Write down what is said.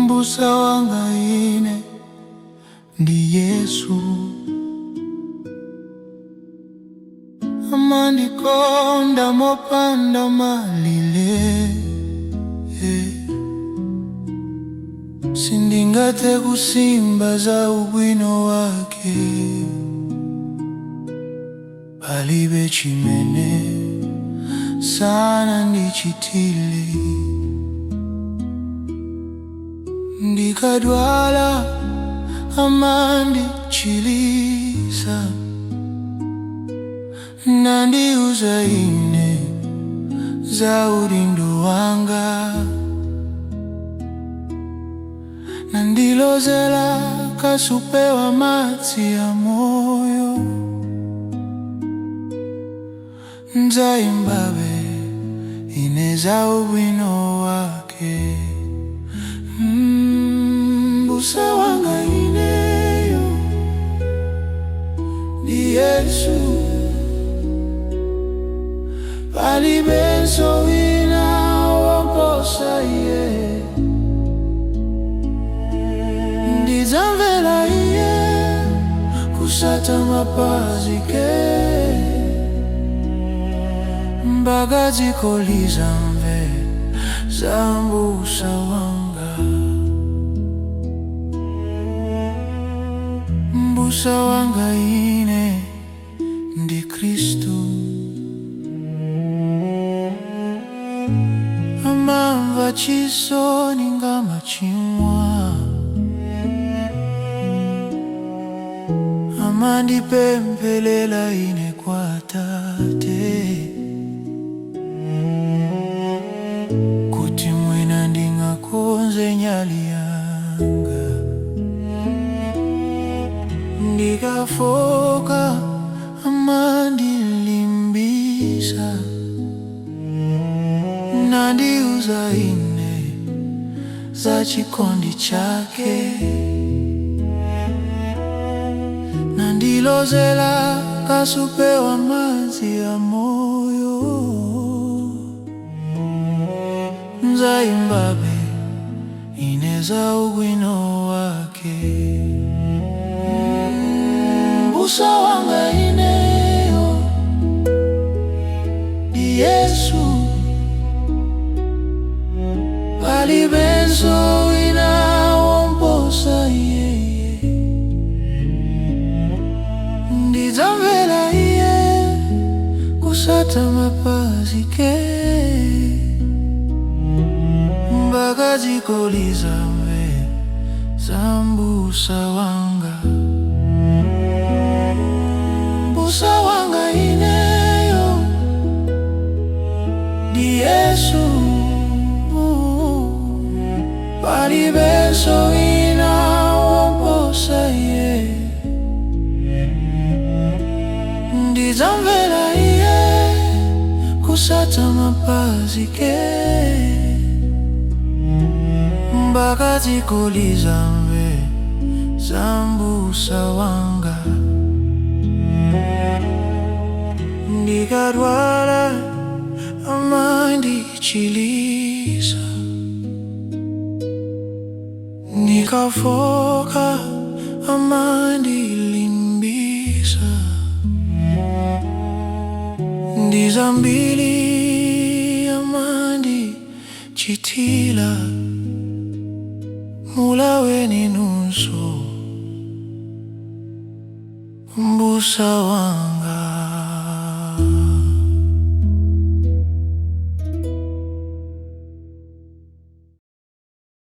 Mbusa wanga ine ndi Yesu, amandikonda mopanda malile. Sindingathe kusimba za ubwino wake, palibe chimene sanandichitile. Ndikadwala amandichilisa, nandiuza ine za udindo wanga, nandilozela kasupe wa madzi ya moyo. Nzaimbabe ine za ubwino wake. Mbusa wanga ineyo ndi Yesu, palibenso wina woposa iye. Ndizamvera iye, kusata mapazi ake, mpaka dziko lizamve za mbusa wanga. Mbusa wanga ine ndi Khristu, amamva chisoni ngamachimwa, amandipemphelela ine kwa Tate, kuti mwina ndingakonze nyali yanga. Ndikafoka amandilimbisa, nandiuza ine za chikondi chake, nandilozela kasupe wa madzi ya moyo. Nzaimbabe ine za ubwino wake. Mbusa wanga ineyo ndi Yesu, palibenso wina womposa iyeye. Ndidzamvera iye, kusata mapazi ake, mpaka dziko lizamve za mbusa wanga. Mbusa wanga ineyo ndi Yesu, palibenso wina woposa iye. Ndidzamvera iye, kusata mapazi ake, mpaka dziko lizamve za mbusa wanga. Ndikadwala amandichilisa, ndikafoka amandilimbisa, ndizambili amandichitila. Mulaweni nunso mbusa wanga.